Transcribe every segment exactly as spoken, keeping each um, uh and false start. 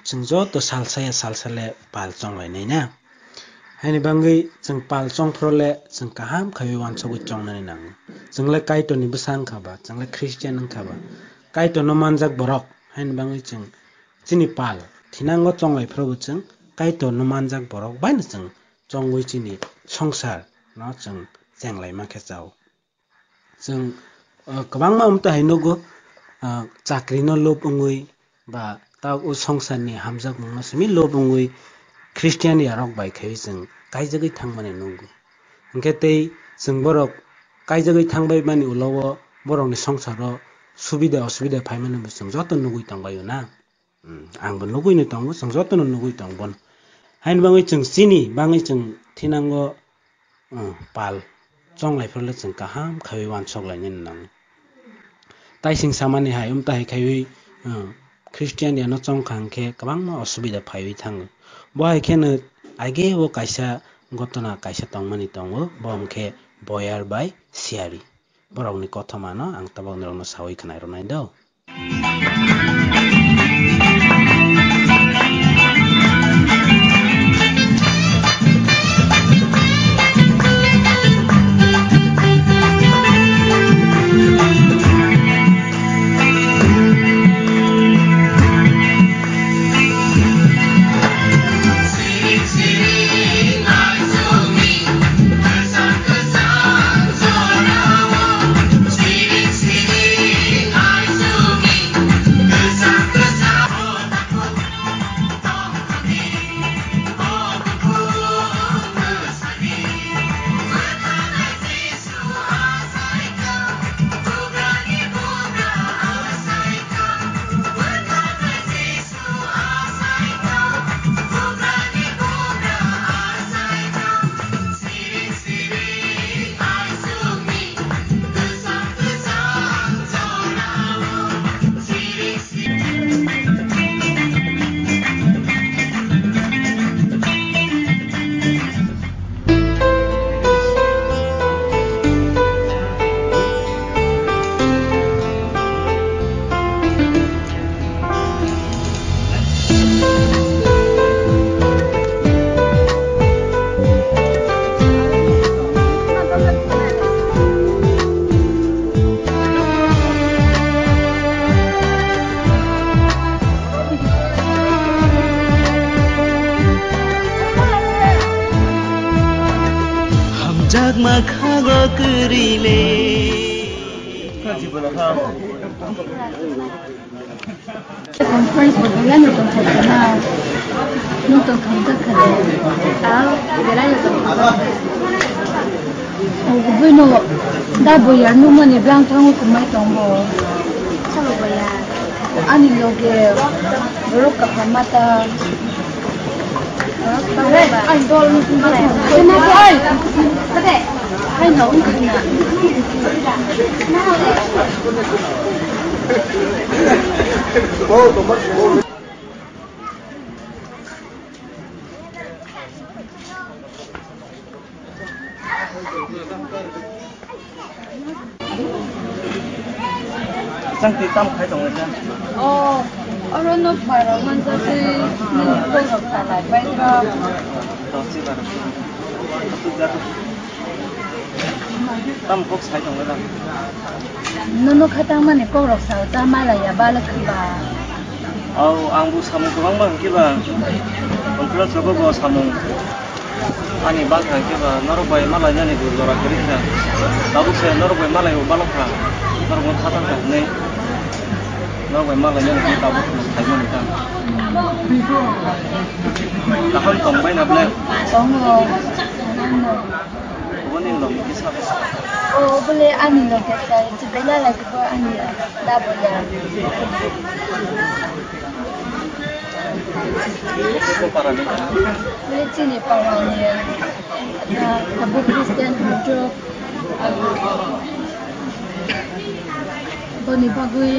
Chwng joto salsa ya salsa le pal chonglainai na. Haini bagwi chwng pal chongphuru le chwng kaham khaiwi uansugwi chongnani nango. Chwng le Kaitorni bwsa wngkha ba, chwng le Christian wngkha ba, Kaitorno manjak borok, haini bagwi chwng chini pal thinango chonglaiphuru bo chwng Kaitorno manjak borok baino chwng chongwi chini songsarno chwng chenglaima khe chao. Chwng, ah, kwbangma amtwi hai nugo, ah, chakrino lob wngwi ba ta o songsarni hamjakmungno simi lob wngwi Christian yarok bai khaiwi chwng kaijagwi thangmani nugo. Hinkhe tei chwng borok kaijagwi thangbai mani ulo o borokni songsaro subida osubida phaimani bo chwng joto nugwi tongbaio na. Hmm, angbo nugwino tongo, chwng jotono nugwi tongo bono. Haini bagwi chwng chini bagwi chwng thinango, hmm, pal chonglaiphuru le chwng kaham khaiwi uansuk lainani nango. Taising samani hai, um, tahai khaiwi, hmm, Christian yano chongkha hinkhe kwbangma osubida phaiwi thango. Bo hai kheno age o kaisa gotona kaisa tongmani tongo, bo hinkhe boyar bai siyari. Borokni kothomano ang tabok norokno sawi khwnai rwnai do. Hamjakma khago kwrwi le. Conference bo belai no tongthok khna. Nwng tong khamjak kha de. Ah, belai no tongthok. O buino da boyar nukmani bwlang thango kwmai tongbo. Sabo boyar. Ani loge borok kaham mata. Chang twi tamo khai tongo khe? O, oro nok barok manjak twi nini kok rok salai bai kha. Dosi barok. Tamo kok sai tongo lang? Nono kha tangmani kok rok sao ta malaya balwk kha ba. Au, ang bo samung kwbangma hwnkhe ba, hwnkheno chogo bo samung ani bak hwnkhe ba, norok bai malainani bo jora kwrwi kha. Tabuk se norok bai malai bo balok kha, norok bo khatar kha hwnwi. Norok bai malainani hwnwi tabuk khaimani ta. Kaham tong bai na ble? Tongo. Oboni log kisa. O, bole ani loge tai, chibela lagi bo ani da boya. Ko para ni? Bole chini para ni. Abo Christian hujok. Boni bagwi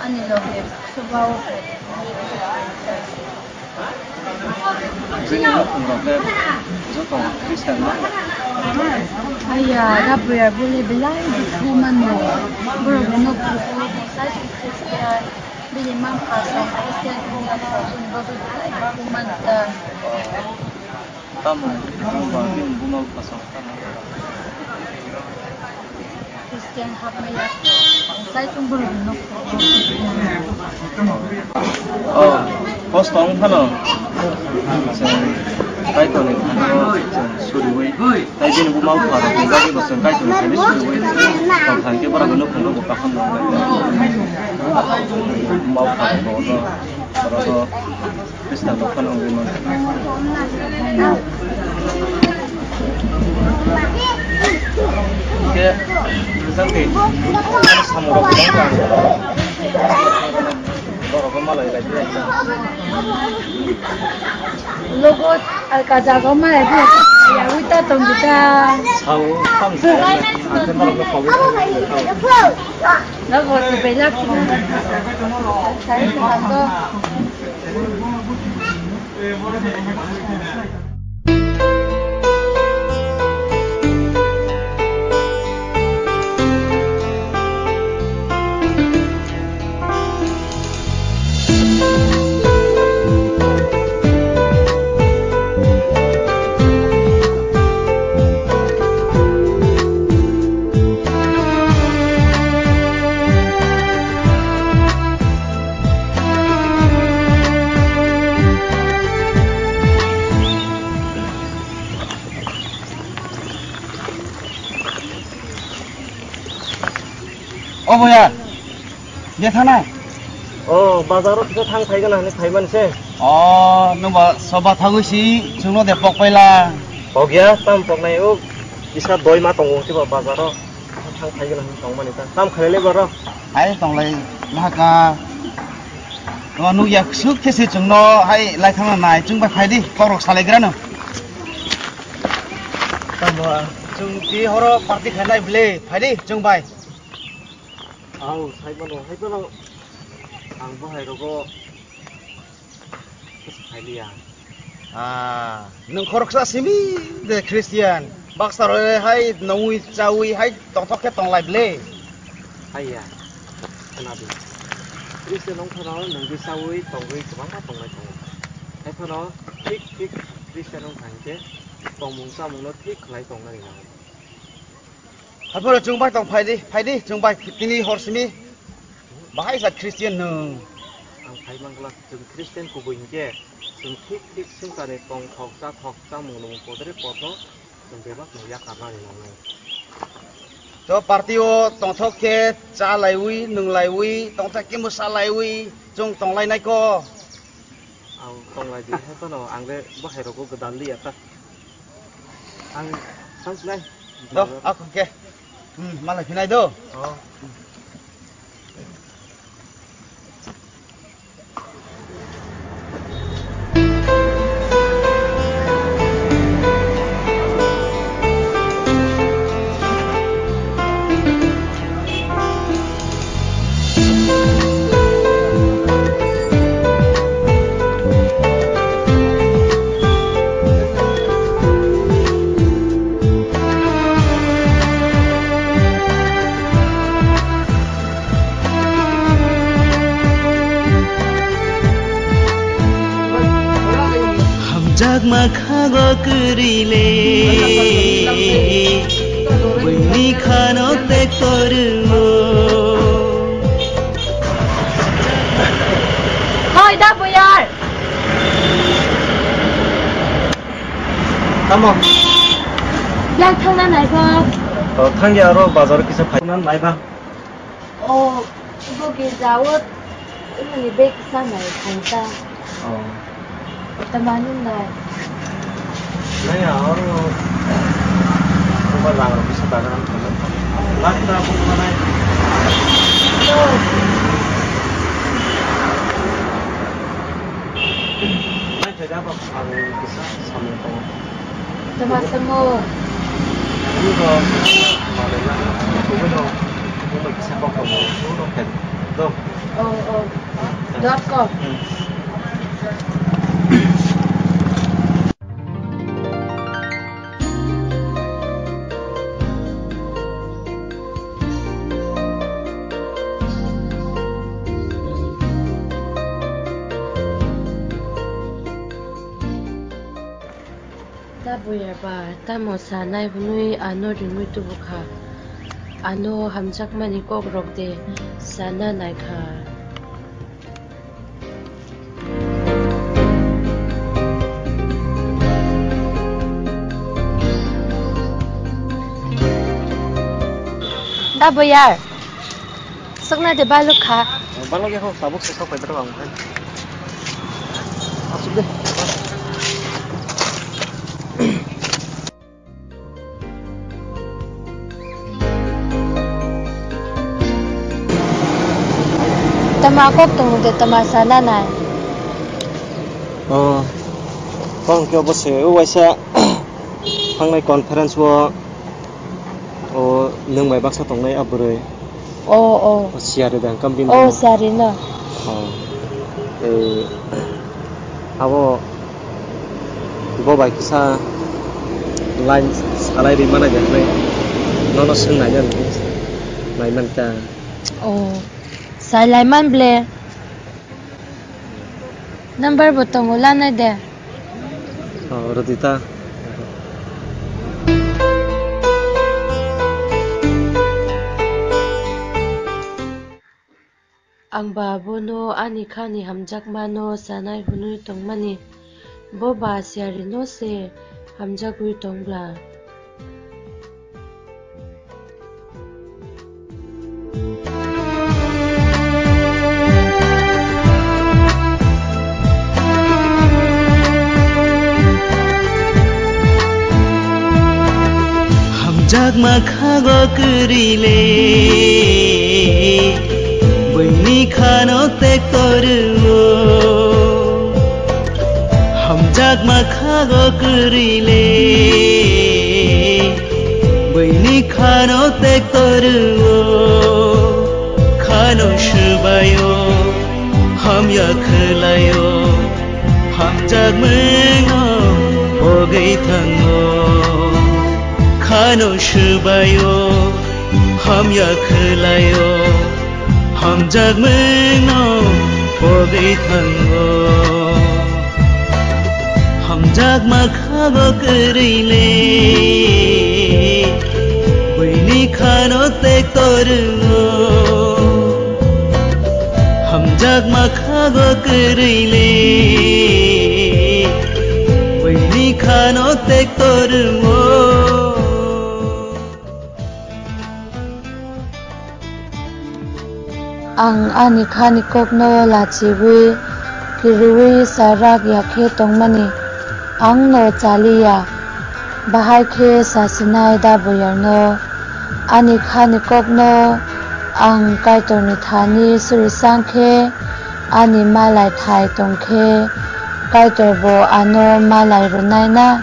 ani loge subao. Bini nukhungrok le joto Christian no? Haiya, Gabriel bole belai dukhu mano. Borok no phuo, bwsai Christian. Bini mangpha song Christian wngya kho, bini bagwi belai khe bumani ta. Tamo wngba bini buma bupha song tamo? Christian hapmaya kho, kaitor borok ni nokho. Oh, kosto wng phano chwng kaitor ni thani o chwng suriwi. Tai bini buma bupha rok ni bagwi bo chwng kaitor ni thani suriwi tong thang khe borok no nukhung rok bo kaham nang lai. Buma bupha rok bo no borok o Khristan rok phano wngwi man. Khe jang di samung rok bo tong borok o malai lai. Logo alka jaga ma ya, ya uita tong kita. Sao, tam sa. Ang ke norok no khogwi. Logo tu belak. Sai tu. O boya, je thana? O, bazaro kisa thang phai gana hwnwi phai mani se. O, nwng ba soba thangwi si chwngno de pok paila. Pok ya, tam pok nai o, kisa doi ma tongo se ba bazaro. Thang phai gana hwnwi tong mani ta. Tam khalai le baro. Hai tong lai ma ka. Nwng nuk ya suk khe se chwngno hai lai thang nai chwng bai phai di, kok rok salai gra no. Tamo, chwng ti horo party khainai bwle, phai di, chwng bai. Ang sai mano, hai mano. Ang bo hai rogo. Phai liya. Ah, nwng khoroksa simi de Christian. Baksa roi hai nongwi chawi hai tongthok khe tonglai bwle. Hai ya. Khna di. Christian wng phano nwng di chawi tongwi kwbangma tongnai tongo. Hai phano thik thik Christian wng kha hinkhe tongmung chamungno thik khlai tongnani nango. Hai phano chwng bai tong phai di, phai di, chwng bai tini hor simi. Bahai sa Christian nwng. Ang phai mangla chwng Christian kubui hinkhe chwng thik thik swngcharni tongthok chathok chamung nwng podre podno chwng bebak no yakarnani nangnai. To party o tongthok khe cha laiwi, nwng laiwi, tongthok khe mwsa laiwi, chwng tonglainai ko. Ang tonglai di, hai phano ang le bahai rogo gwdal liya ta. Ang thank nai. Do, ako ke. Hmm, malai phinai do. Oh. Hamjakma khago kwrwi le, buini khano tekto rwo. Hoi da buyar. Tamo? Yang thangna nai ba? O, thangya aro bazar kisa phai nai ba. O, ibo girja o, imani bag kisa nai thangta. O. Tamani nai. Nai ya, oro, ibo lang rok kisa dagan thangna. Lakh ta bung manai. O. Nai thai da ba, ang kisa samung tongo. Tama samo. Ani bo malai na, kubui no, kubui no kisa kok tongo, kubui no khen. Do. O, o. Dot com. Hmm. Tabuk ya ba, tamo sanai hwnwi ano ringwi tubu kha. Ano hamjakmani kokrok de sana nai kha. Da boyar. Sokna de balok kha. Balok ya kho, tabuk se sok pai berok ang khai. Asuk de. Tama kok tongo de tama sana nai. Oh, kok ke obo se, o waisa thangnai conference o, o nwng bai baksa tongnai a bwrwi. Oh, oh. O siyari da, kam bini. Oh, siyari no. Oh. Eh, abo bo bai kisa line salai ri mana jak nai. Nono swng nai jak nai. Nai man ka. Oh. Sai lai man ble. Number bo tongo, lanai de. Oh, rwdi ta. Ang ba bono ani khani hamjakmano sanai hwnwi tongmani, bo ba siyarino se hamjagwi tong bla. Hamjakma khago kwrwi le, buini khano tekto rwo. Hamjakma khago kwrwi le, buini khano tekto rwo. Khano swbaio, hamya khwlaio, hamjakmano pogwi thango. Khano swbaio, hamya khwlaio, hamjakmano pogwi thango. Hamjakma khago kwrwi le, buini khano tekto rwo. Hamjakma khago kwrwi le, buini khano tekto rwo. Ang ani khani kokno lachiwi, kirwi sa rak ya khe tongmani, ang no chali ya. Bahai khe sasinai da boyarno. Ani khani kokno ang Kaitorni thani suri sang khe, ani malai thai tong khe, Kaitor bo ano malai rwnai na.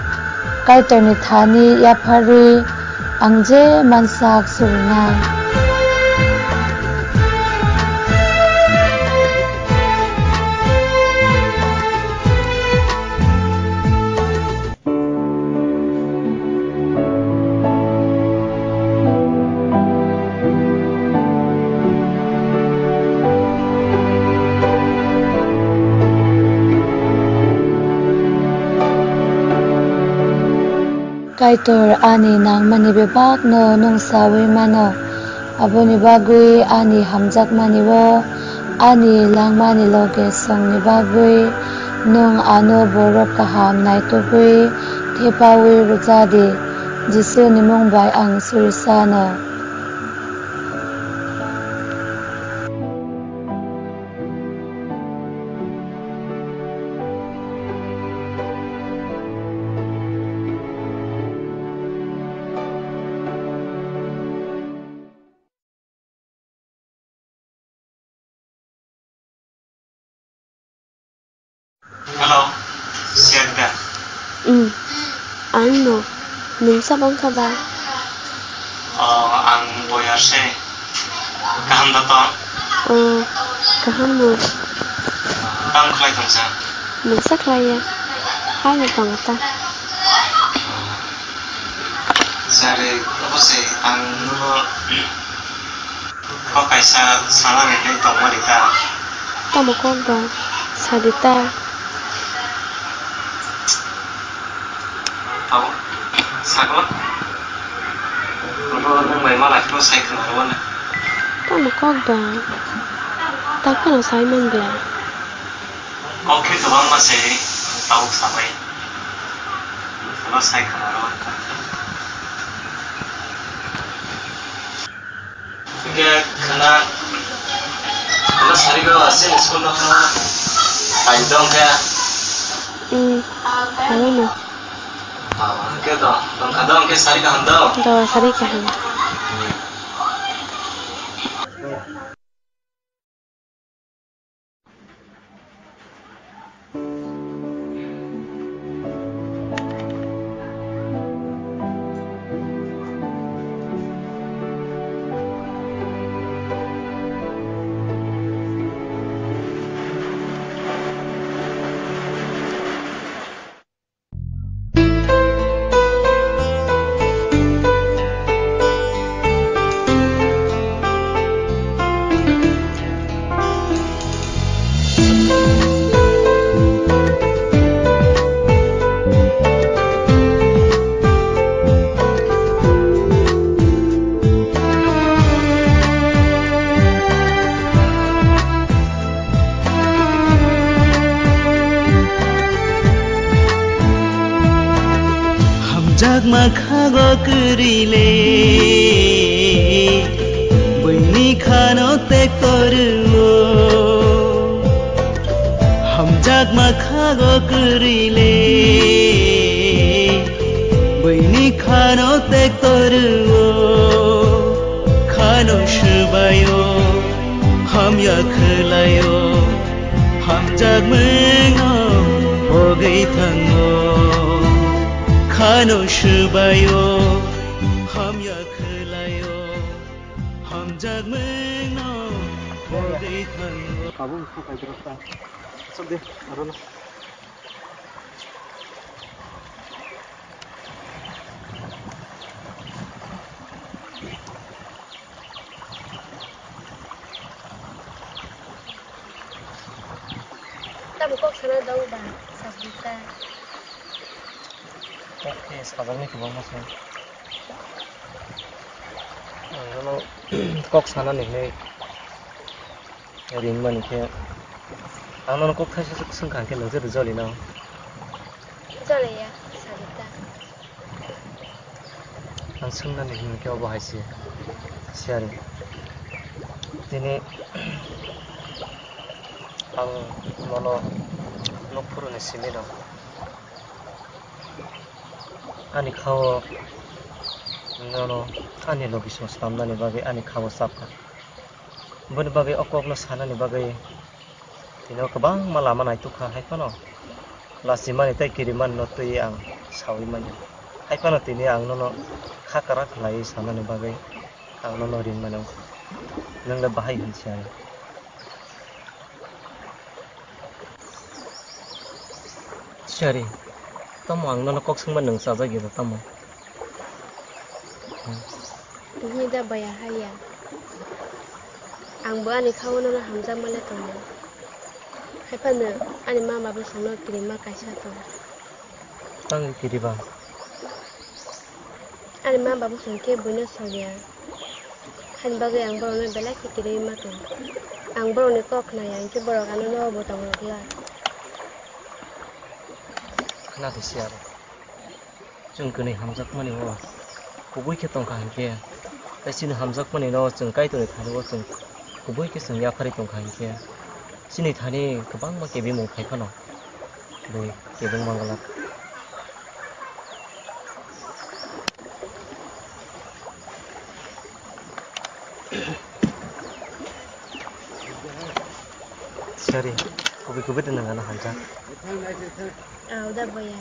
Kaitorni thani yapharwi ang je mansak surinai. Kaitor, ani nangmani bebakno nwng saui mano, aboni bagwi ani hamjakmani-o ani langmani loge songni bagwi nwng ano borok kaham naitugwi thepaui rwja di. Jisuni mung bai ang suri sano. Hello, Sherda. Hmm. Ang no. Nwng sa bang kha ba? Oh, ang boyar se. Kaham da to? Oh, kaham no. Tamo khlai tong sa? Nwng sa khlai ya. Hai no tong ta. Sare, obo se ang no. Kok kaisa sana hinwi tongmani ta. Tamo kok ba? Sadi ta. Tamo, sago. Oro nwng bai malai phano sai khwna rwmani. Tamo kok ba? Takhwno sai man bla. Kok khe kwbangma se tabuk samai. Ano sai khwna rwmani. Hingke khwna, khwna sari go asing school no khwna. Hai dong khe. Hmm, hai no. Ah, hingke dong, dong kha dong khe sari kaham dong. Do sari kaham. Hmm. Hamjakma khago kwrwi le, buini khano tekto rwo. Hamjakma khago kwrwi le, buini khano tekto rwo. Khano swbaio, hamya khwlaio, hamjakmano pogwi thango. Khano swbaio, hamya khwlaio, hamjakmano pogwi thango. Tabuk kha kaitorok ta. Sok de, aro no. Tamo kok sana dong ba, sabita. Kok khe sajaknai kwbangma se. Ang nono kok sana ni hinwi ringmani khe, ang nono kok thaisa swk swngkha hwnkhe, nwng je rwjali no? Rwjaliya, sabita. Ang swngnani hwnkhe obo hai se, siyari. Tini ang nono nukphuruni simi rw. Ani khao nono ani logi song swnamnani bagwi ani khao chapkha. Boni bagwi o kokno sanani bagwi tini o kwbangma lama naitukha, hai phano lachimani tei kirimani no twiwi ang saui manya. Hai phano tini ang nono kha kwrak khlaiwi sanani bagwi ang nono ringmani wngkha. Nwng le bahai hwn si ang. Siyari, tamo ang nono kok swngma nwng chajak ya da tamo? Tini da baya haya. Ang bo ani khao nono hamjakma le tongo. Hai phano ani ma babu songno kirima kaisa tongo. Tang kiriba? Ani ma babu song khe buino soliya. Hani bagwi ang borokno belai khe kirima tongo. Ang borokni kok khnaya, hinkhe borok ano nobo tongo glak. Khna di siyari. Chwng kwnwi hamjakmani o kubui khe tongkha hinkhe, tei chini hamjakmani no chwng Kaitorni thani o chwng kubui khe chwng yapharwi tongkha hinkhe, chini thani kwbangma kebengmung phai phano bui kebengma glak. Sorry, kubui kubui de nang gana hamjak. Ah, udah bayar.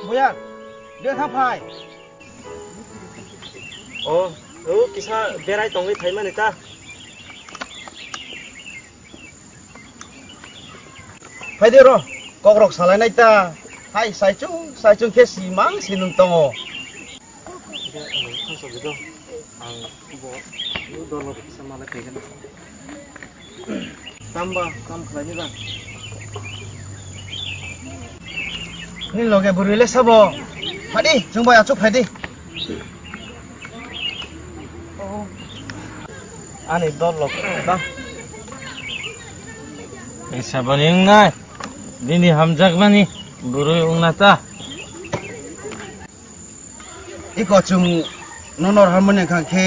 Boyar, de thang phai. O, o kisa berai tongwi phaimani ta. Phaidi ro, kokrok salainai ta. Hai, saichung, saichung khe si mang si nung tongo. Hwnkhe ang thangsa bido, ang bo dolo kisa malai phaikhe. Tamba, tam khlaini ba? Ni loge bwrwi le sabo. Phaidi, chwng bai achuk phaidi. Ani dol lok ba. Ei saboni wngnai. Bini hamjakmani bwrwi wngna ta. Iko chwng nono harmoni wngkha khe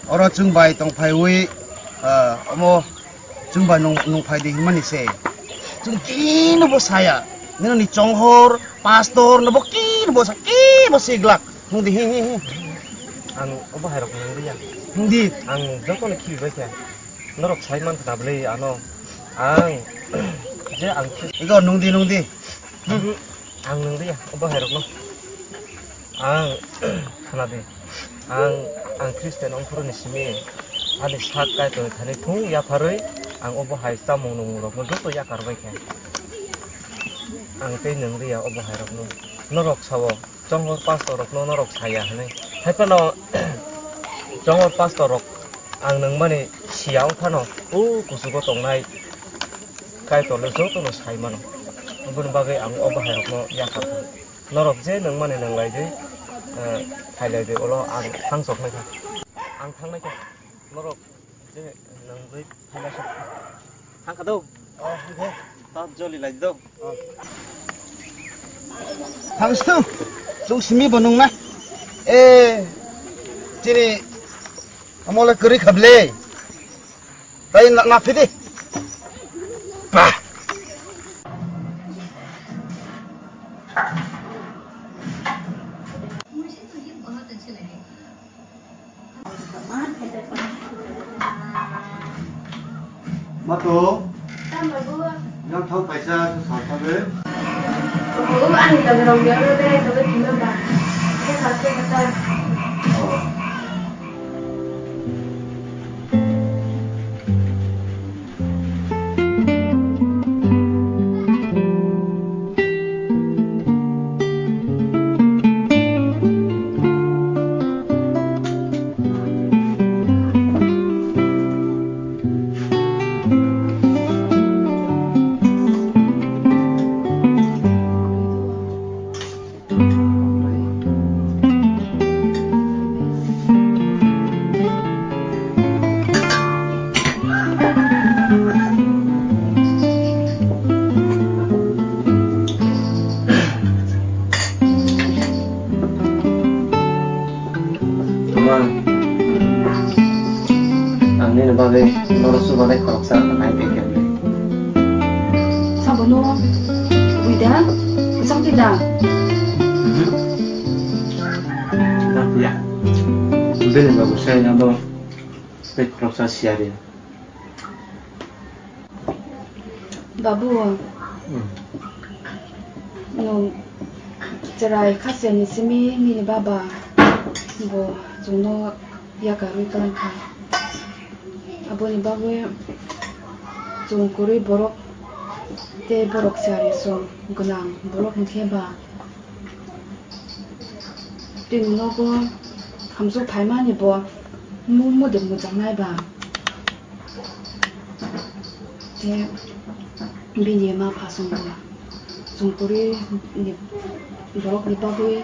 oro chwng bai tongphaiwi, ah, omo chwng bai nung, nungphai di hinmani se. Chwng kino bo saya. Nini chonghor, pastor, no bo kino bo sa, kino bo siglak. Nungdi, hi, hi, hi. Ang obo hai rok nungdi ya. Nungdi. Ang joto no khibi bai khe. Norok sai man kha bwle ano. Ang je ang khi- Iko nungdi, nungdi. Hmm. Ang nungdi ya, obo hai rokno. Ang khna di. Ang, ang Christian ongkhorni simi ani sak Kaitor thani thung yapharwi ang obo hai chamung nungmung rokno joto yakar bai khe. Ang tei nungdi ya obo hai rokno. Norok sao, chonghor pastor rokno norok saya hwnwi. Hai phano chonghor pastor rok ang nungmani siya wng phano, o kuchugo tongnai Kaitorno jotono sai mano. Aboni bagwi ang o bahairokno yakar kha. Norok je nungmani nunglai di, eh, khailai di, ulo ang thangsok nai kha. Ang thangnai kha. Norok je nungwi phailai sok. Thang kha do? Oh, hwnkhe. Ta joli lai do. Oh. Thang situ. Chwng simi bo nungnai. Eh, chini Omo le kwrwi kha bwle. Tai na, na phidi. Bah. Mato. Tamo, babu. Yang thang paisa sa sa be. Babu, ani dagarok yang lo berai sabai thima ba. Ke sa ke kata. Oh. Mama, ang nini bagwi norok chubanai khoroksa nai tongkhe. Sabono bui da, bwsang twi da. Mhm. Nang ya. Bini babu sai abo tei khoroksa siyari. Babu, hmm, nwng chwrai kha se ni simi nini baba bo chwngno yakarwi kwlang kha. Aboni bagwi chwng kwrwi borok tei borok chari chwng gwnang borok hwnkhe ba. Tini nogo hamsuk phaimani bo mu muduk muchang nai ba. Tei bini ma pha song bo chwng kwrwi ni borok ni bagwi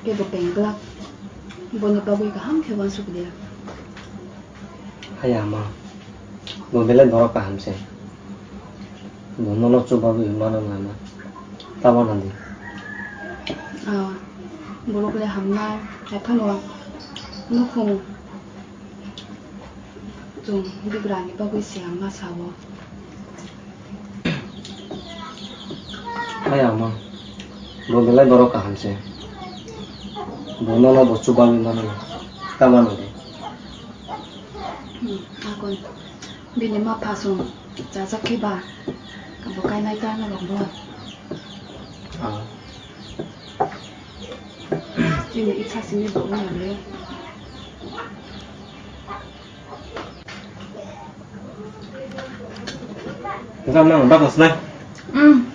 tei bo beng glak boni bagwi kaham khe uansuk liya. Haya ama, bo belai borok kaham se. Bo nono chubagwi mano na ama. Ta wana di. Ah, borok le hamnai, hai phano nukhung chwng bigrani bagwi se ang ma sao. Hai ama, bo belai borok kaham se. Bo nono bo chubagwi mano na. Ta wana di. Hmm, akon. Bini ma pha song chajak khe ba, abo kainai ta norok bo. Ah. Itha simi bo wng le. Jam nang ba khosnai. Hmm.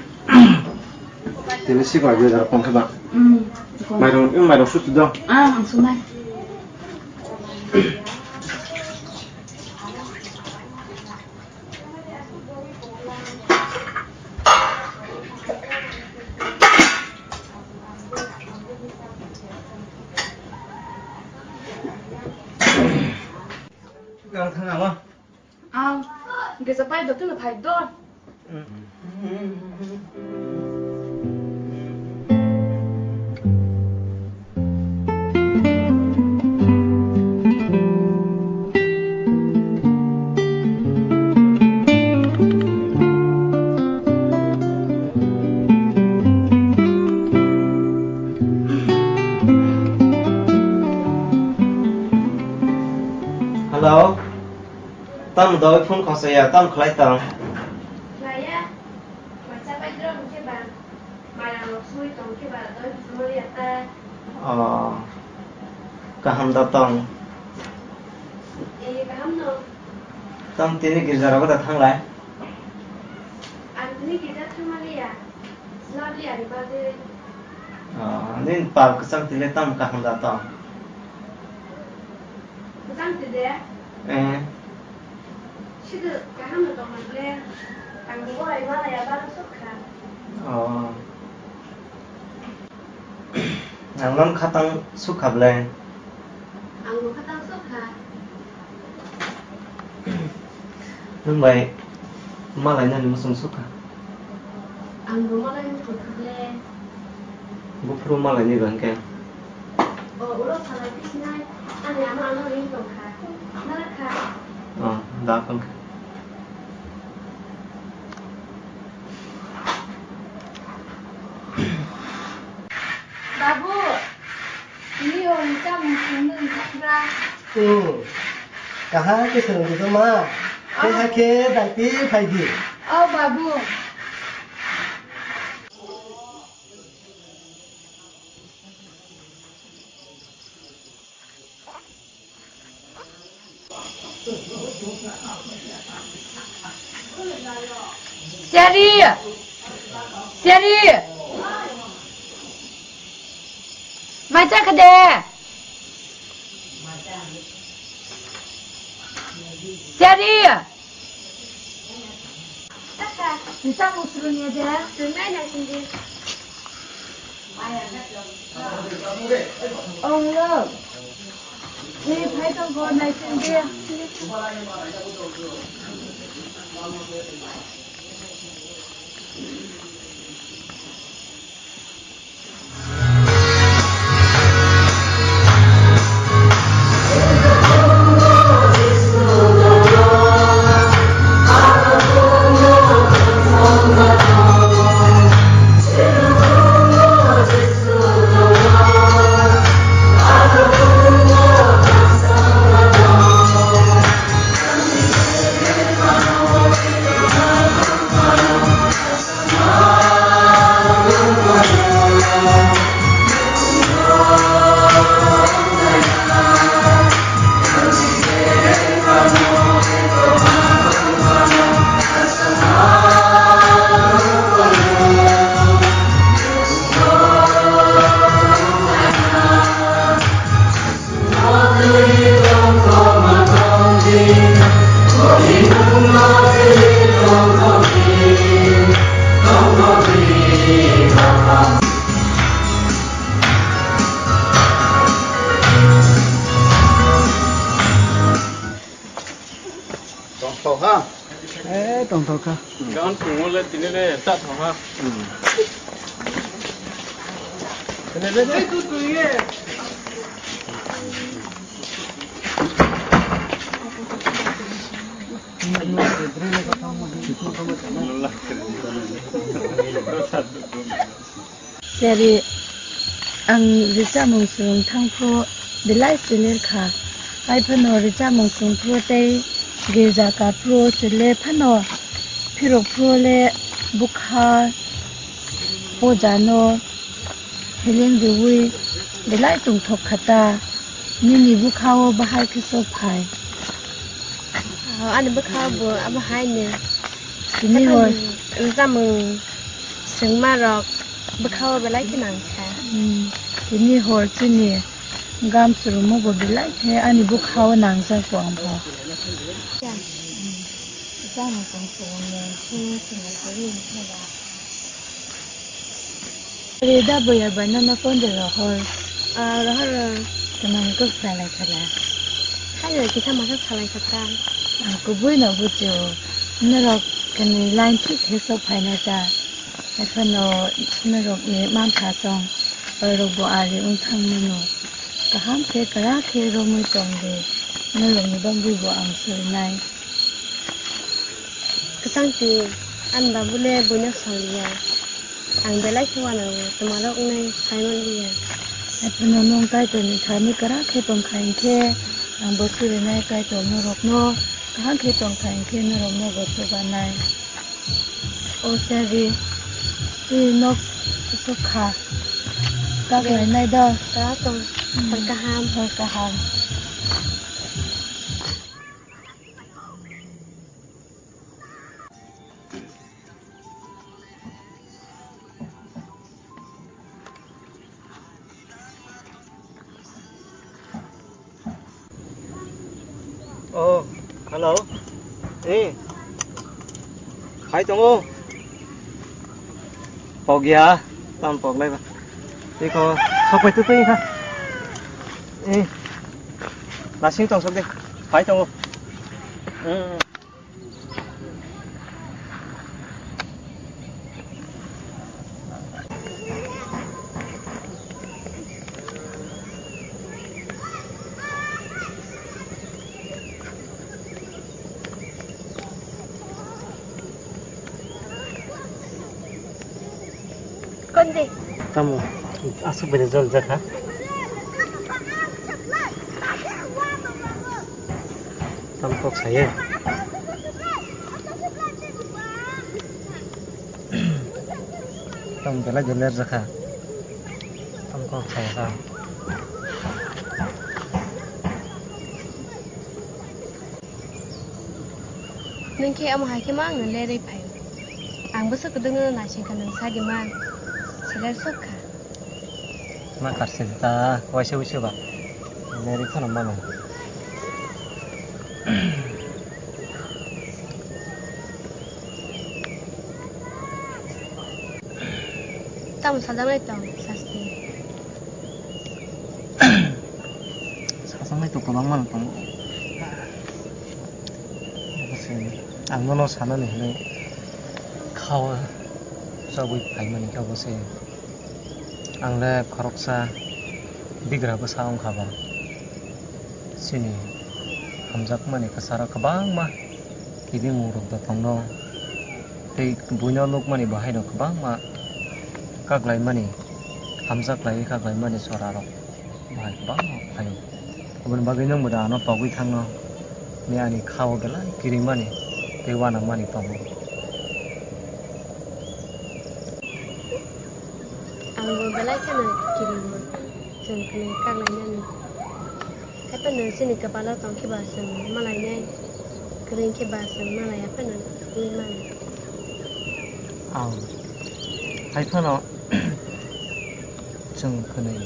Tini si koi jar kong khe ba. Hmm. Mairong, hmm, mairong suti do. Ah, ang sunai. Ang thang ama. Ang, gesa pai do, tu na phai do. Hello. Tamo doi phone khosaya, tamo khlai tong? Khlaiya. Macha pai drop khe ba. Maya rok sui tong khe ba doi phone ya ta. Oh. Kaham da tong? Eh, kaham no. Tamo tini girja rogo da thanglai? Ang tini girja thangmaliya. Swnam liya ni bagwi. Oh, nini pal kwchang tile tamo kaham da tong? Kwchang tile? Eh. Sido kaham no tongma ble. Ang bo hai malaya baro sukha. Oh. Ang non khatang sukha ble. Ang bo khatang sukha. Nwng bai malai nani muchung sukha? Ang bo malai muchung kha ble. Buphuru malai ni bang khe? O, ulo salai tisinai, ani ama ano ring tong kha. Nara kha. O, da tong kha. Babu, tini o ni chamung songno wngkha bra? Hmm. Kaham khe swrwngdi kho ma. Tei hakhe daiti phaidi. O babu. Seri! Seri! Mai chakha de? Seri! Nisa musrung ya de? Sunai na sindi. Ong lo. Ni phai tong ko nai sindi. Tongthok ha? Eh, tongthok kha. Gan phungo le tini le ta thok ha. Hmm. Tini le. Seri, ang richamung swrwng thang phuru belai chwlir kha. Hai phano richamung swrwng phuru tei girja kap phuru chwle phano phirok phuru le bwkha puja no healing riwi Belai tongthok kha ta, nini bwkha-o bahai khe sok phai. Oh, ani bwkha-o bo abo hai ni. Tini hor. Chamung swngma rok bwkha-o belai khe nang kha. Hmm, tini hor chini gam chwrwngmo bo belai khe ani bwkha-o nangjago ang bo. Chamung tong swrwngni, swngni swngni kwrwi wngkhe ba. Rida boya bai nono phone de rohor. Ah, rohor. Tamani kok salai khala. Hai kisa masa salai kha ta. Ah, kubui no bujo. Norok kani line thik khe sok phaina ta. Ekhano norok ni manpha song. Orok bo ari wng thang mano. Kaham khe kwrak khe romwi tong di. Norok ni bangwi bo ang sorinai. Kwchangtwi, ani babu le buino saliya. Ang belai khe uanao, twmarok wngnai sai manliya. Haiphano nwng Kaitorni thani kwrak khe tong kha hinkhe, ang bo surinai Kaitor norokno kaham khe tong kha hinkhe norokno bo chubanai. O Sari, chini nok kusuk kha. Kak lainai da. Kwrak tong, hmm, hor kaham. Hor kaham. Oh, hello. Eh. Hai tongo. Pok ya, tam pok lai ba. Iko, sok pai tu tu ha. Eh. Nasing tong sok de. Hai tongo. Hmm. Kondi. Tamo, aswk bai jol jakha. Tam kok saye. Tam belai de ler jakha. Tam kok saya kha. Nwng khe omo hai khe ma angno lerwi phai. Ang bwswk kwdwngno naising kha nwng sa di ma. Seler sok kha. Ma karsil ta, waisa wuisu ba. Lerwi phano mano. Tamo sajaknai tong, sasti. Sajaknai tong kwbangma no tongo. Obo se ang nono sanani hinwi khawa chabwi phaimani khe obo se. Ang le khoroksa bigra bwsa wngkha ba. Chini hamjakmani kwcharo kwbangma kibimung rok da tongno. Tei buino nukmani bo haino kwbangma kaklaimani, hamjaklaiwi kaklaimani chora rok bahai kwbangma phaio. Aboni bagwi nwng bo da ano pogwi thangno, ni ani khao belai kirimani tei uanangmani tongo. Ang bo belai kheno kirimo, chwng kwnwi kaklainani. Haphano chini kwpalo tong khe ba chwng malainai, kwrwi khe ba chwng malai, haphano wngwi mano. Ang hai phano chwng kwnwi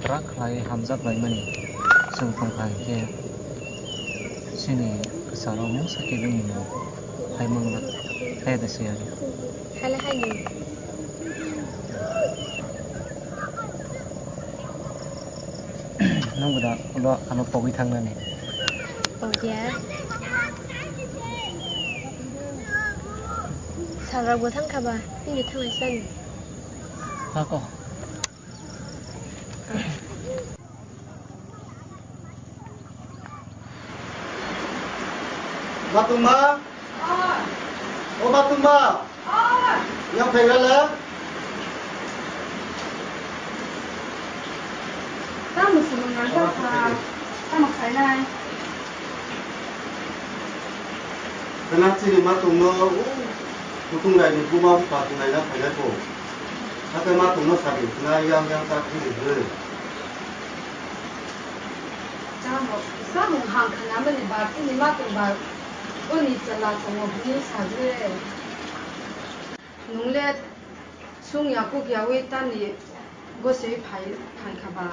kwrak khlai hamjak laimani chwng tong kha hinkhe chini kwcharo mungsa khe bini hai mangla, hai da se aro. Hala haino. Nang da ulo ano pogwi thangnani. Pogya. Salrok bo thang kha ba, tini thanglai sani. Hako. Batuma? O Batuma? Yang phairala? Tamo sumung nang kha, tamo khainai. Kana chini ma tongno, o, kutung rai ni buma bupha tong naina phainai ko. Hake ma tongno sadi, na yang yang ta khini hwnwi. Samung ham khanamani ba chini matung ba boni chwla tongo hwnwi sajle. Nungle sung ya kuk yaui tamni gosui phai, phai kha ba.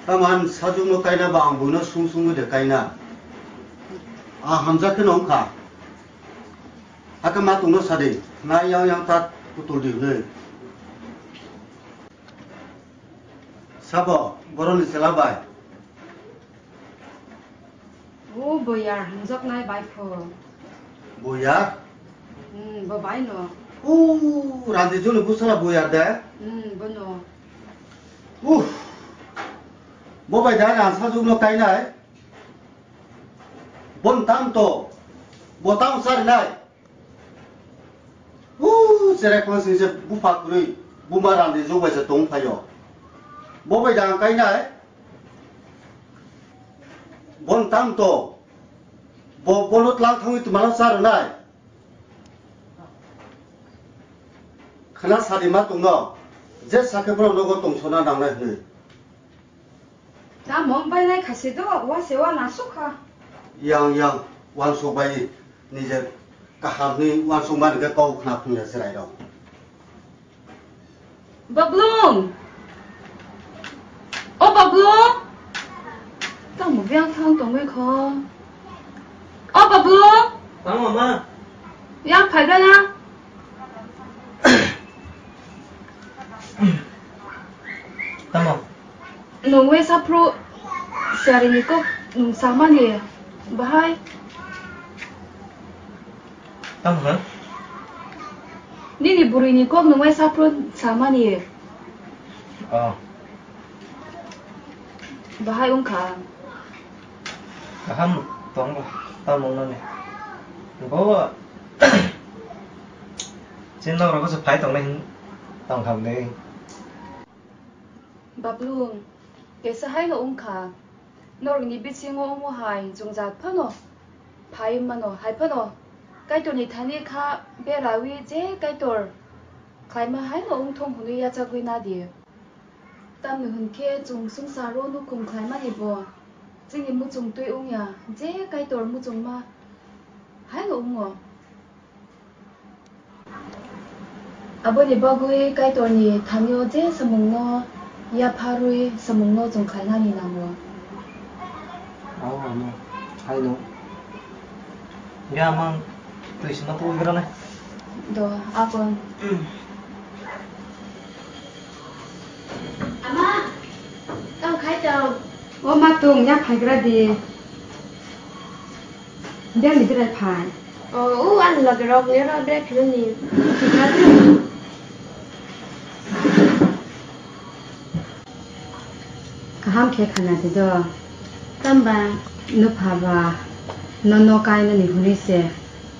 Taman sajwkno kaina ba ang buino sung sungwi de kaina. A hamjak kheno wngkha. Hakhe matungno sadi, na yang yang tat kutul di hwnwi. Sabo, boroni chwla bai. O boyar hamjaknai bai pho. Boyar? Hmm, bo bai no. O, Randi Joni bwsala boyar de? Hmm, bo no. Uff. Bo bai da rang sajwkno kainai. Bon tam to. Bo tam sarinai. Uuu, cherek phang sing se bupha kwrwi, buma randi jok bai se tong phaio. Bo bai da ang kainai. Bon tam to. Bo, bono tlang thangwi twmano cha rwnai. Khna sadi ma tongno. Je sakhe bono nogo tongsona nangnai hwnwi. Tamo wng bai nai kha se do, wa se wa na suk kha. Yang, yang, wansuk bai nije kaham ni wansuk mani khe kok khna phung ya chwrai rok. Bablung! O Bablung! Tamo biyang thang tongwi kho. O Bablung! Tamo ma? Yang phai bai na? Tamo? Nwng wngsa phuru siarini kok nwng samani bahai. Tamo ha? Nini bwrwini kok nwng wngsa phuru samani. Oh. Bahai wngkha. Kaham tong tamo nani. Bo chini nok rok se phai tong nai tong kha de. Bablung, kesa hai no wngkha. Norokni bisingo omo hai jwngjal phano phai mano, hai phano Kaitorni thani kha berawi je Kaitor khlaima hai no wngthong hwnwi yachagwi nadi. Tamni hwn khe chwng swngcharo nukhung khlaimani bo chini muchung twi wngya, je Kaitor muchungma hai no wngo. Aboni bagwi Kaitorni thanio je samungno yapharwi samungno chwng khlainani nango. Abo ano haino. Ya mang twi sima tu gira nai. Do, akon. Ama, tong khai tong. O ma tong, ya phaigra di. Biyang ni berai phai. O, o, ani loge rok ni oro berai philoni. Kaham khe khana di do. Tamba? Nupha ba, nono kainani hwnwi se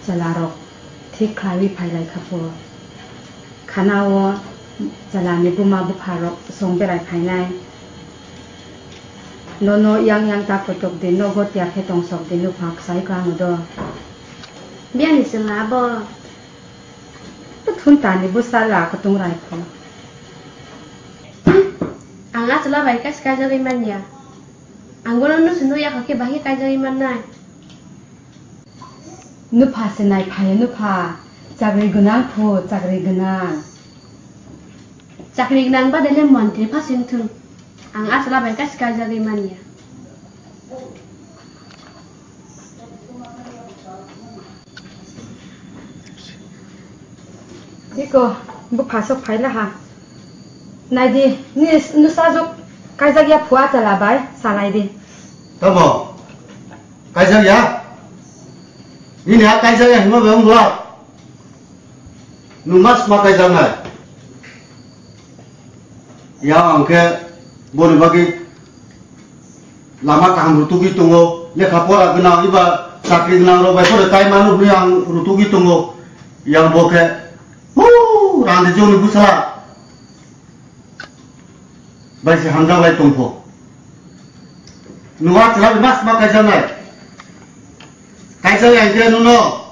chwla rok thik khlaiwi phai lai kha pho. Khana o chwla ni buma bupha rok song berai phainai. Nono yang yang ta kotok di, nogo tiya khe tong sok di, nupha kwsai ko ano do. Biyani chwla abo. Thun tani bwsala kutung rai pho. Ang a chwla bai kaisa kaijagwi manya. Ang bono nusu nukya khe bahai kaijagwi mannai. Nupha se nai phai nupha. Chakri gwnang pho, chakri gwnang. Chakri gwnang badele montri pha sing thung. Ang a chwla bai kaisa kaijagwi manya. Iko, bupha sok phai laha. Naidi, ni nusa jok kaijak ya phua chala bai, salai di. Tamo? Kaijak ya? Nini ha kaijak ya hima bai wngla? Nung mas ma kaijaknai? Ya ang khe boni bagwi lama kaham rutugwi tongo, lekha pora gwnang eba chakri gwnang rok bai phano tai manu hwnwi ang rutugwi tongo. Yang bo khe, huu, randi joni bwsala bai se hamjak lai tongpho. Nung a chwla mas ma kaijaknai? Kaijak ya khe nuno.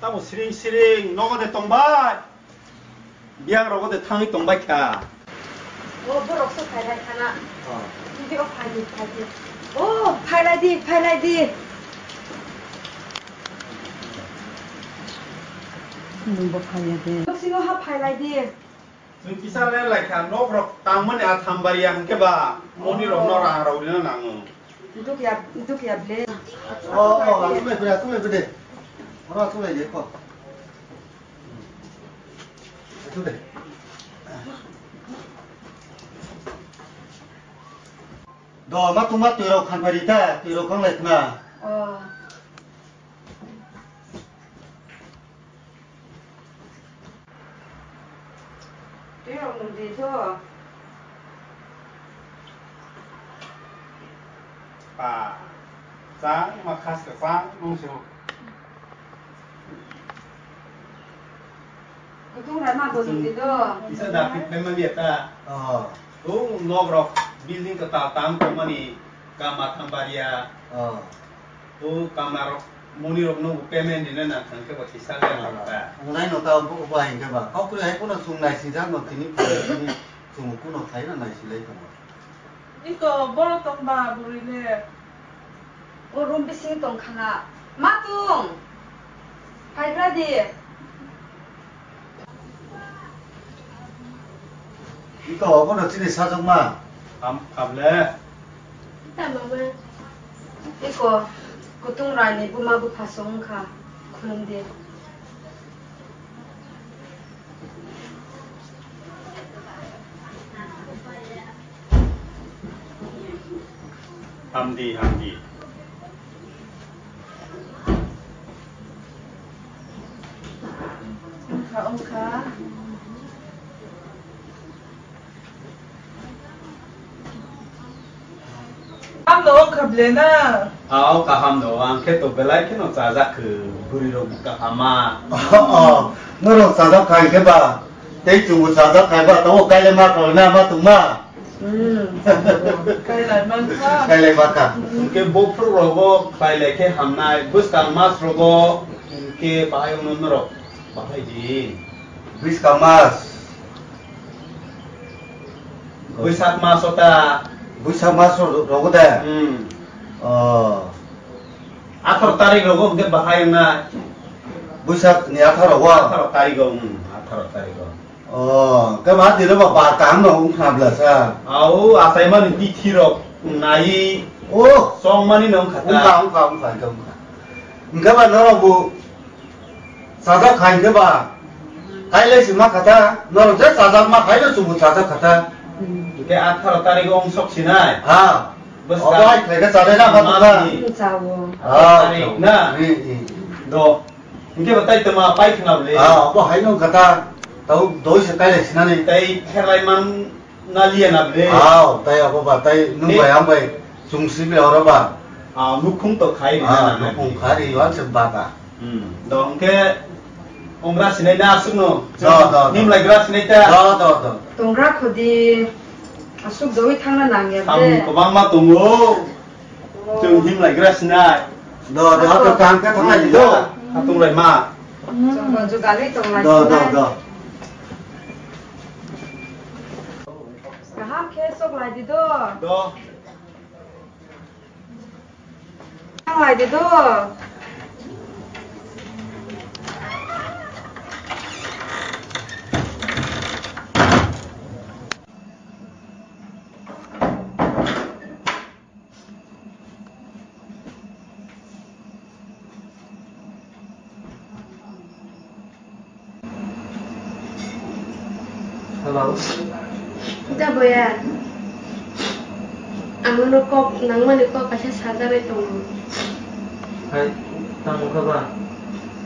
Abo siring siring, nogo de tongbai. Biyang rogo de thangwi tongbai kha. O borok se phailai khana. Oh. Video phaidi, phaidi. O, phailai di, phailai di. Nungbo phaiya de. Singo ha phailai di. Chwng kisa le lai kha, nok rok tangmani a thambari ya hwnkhe ba, moni rok no rang rok rina nango. Dukya, dukya ble. Oh, oh, aswk lai bwle, aswk lai bwle. Oro aswk lai de ko. Aswk de. Do, ma tungma twi rok khan pari ta, twi rok kang lai khna. Oh. Twi rok nung di do. Pa, chang ma khas ka chang nung se. Kutung rai ma bo nung di do. Isa da pit pema dia ta. Oh. Tung nok rok building ka ta tang tang mani ka ma thang baria. Oh. O kamlarok, monirokno bo payment rina nang thang khe bo kisa le nang ta. Wngnai no ta bo, bo hai khe ba. Kok kwrwi hai phano chwng nai sijak no tini phano tini chwng kuno khai na nai silai tongo. Iko boro tong ba bwrwi le. O room bising tong khana. Ma tung. Phaigra di. Iko obono chini sajwkma. Am, able. Tamo ma. Iko, kutung rani buma bupha song wngkha. Khulum di. Hamdi, hamdi. Wngkha, wngkha. Hamno wngkha ble na? Ao, kaham no, ang khe to belai kheno chajak kho, bwrwi rok bo kaham ma. Oh, norok chajak khai khe ba, tei chwngbo chajak khai ba, tamo kailai ma kho na ma tongma. Hmm. Kailai mankha. Kailai mankha. Hwnkhe bophuru rogo khlai lai khe hamnai, bwskang mas rogo hwnkhe bahai wngno norok bahai di. Bwskang mas. Bwsak mas o ta. Bwsak mas ro-, rogo de? Hmm. Oh. Atharo tarik rogo hwnkhe bahai wngna. Bwsak ni atharo o? Atharo tarik o, hmm, atharo tarik o. Oh, hwnkhe ma tini ba bar kaham no wngkha bla sa. Au, achaimani bithi rok nai. Oh. Chongmani no wngkha ta. Wngkha, wngkha, wngkha, wngkha, wngkha. Hwnkhe ba norok bo Chajak khai hwnkhe ba, kailai se ma kha ta, norok je chajak ma khai no chwngbo chajak kha ta. Hwnkhe atharo tarik o wng sok sinai. Ha. Bwskang. Obo hai khlai khe chajak na ma tong na. Mas ni. Chao. Atharo tarik na. Hmm, hmm. Do. Hwnkhe bo tai tongma pai khna bwle. Ha, obo hai no wng kha ta. Tau doi se kailai sinani. Tai kherlai man. Naliya na bre. Aw, tai abo ba, tai nung bai ang bai chwng si bai oro ba. Ah, nukhung to khai ri na, nukhung khai ri wan se ba ka. Hmm, do hwnkhe ongra sinai na aswk no. Do, do, do. Nim lai gra sinai ta. Do, do, do. Tongra khodi aswk doi thangna nang ya bre. Samung kwbangma tongo. Chwng nim lai gra sinai. Do, do, do, tang khe thang lai do. Hatung lai ma. Chwng jugalwi tong lai sinai. Do, do, do. Kaham khe sok lai di do. Do. Sok lai di do. Hello. Da boya. Ang nono kok nangmani kok kaisa sajagwi tongo. Hai, tamo kha ba?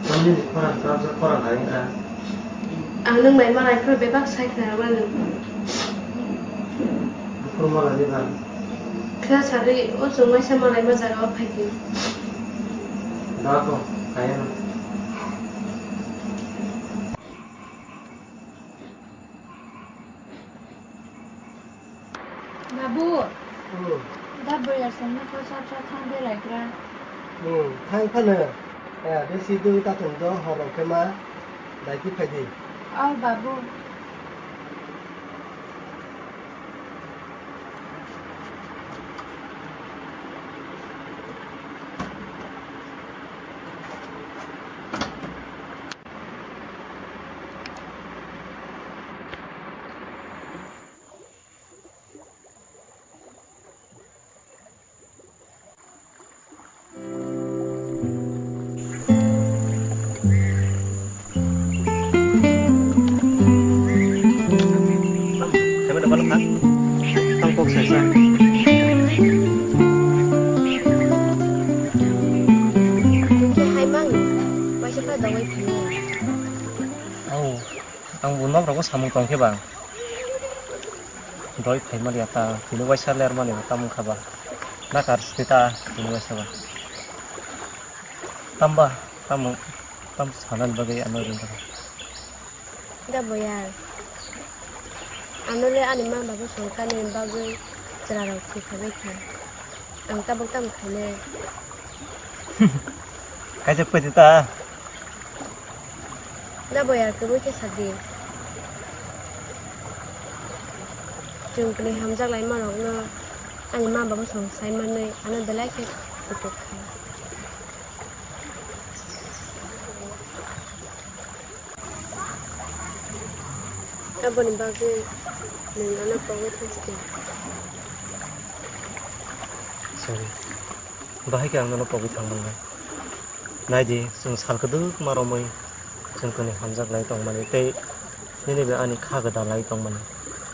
Tamni ni khorang, kabjak khorang hai wngkha. Ang nwng bai malai phuru bebak sai khna rwmani. Buphuru malai ni ba? Khna sagwi o chwng waisa malai ma jaga o phai di. Da ko, kaya na. Babu, hmm, da bwrwi aswk nokha sap sap thang belai gra. Hmm, thang phano. Eh, bisi dui ta thung do, hor rok khe ma dai ti phai di. O babu. Kaiba da balok ha? Tang kok sai sa. Tungke hai mang, waisa kha dawai phano. Au, ang bo nok rogo samung tong khe bang. Doi phai mani ta, tini waisa ler mani bo tamung kha ba. Na kar sita, tini waisa ba. Tamba, tamo, tam sanani bagwi ano ring kha. Da boyar. Ano le ani ma babu songkani bagwi chwla rok thwi kha bai kha. Ang tabuk tamo khainai. Kaisa kwtwi ta. Da boyar, kwbui khe sadi. Chwng kwnwi hamjak lai ma rokno ani ma babu song sai manwi ano belai khe kutuk kha. Aboni bagwi nwng ano pogwi thangsi di. Sorry. Bahai khe ang nono pogwi thang mannai. Nai di, chwng sal kwdwkma romwi chwng kwnwi hamjak lai tongmani tei nini bai ani kha gwdalai tongmani.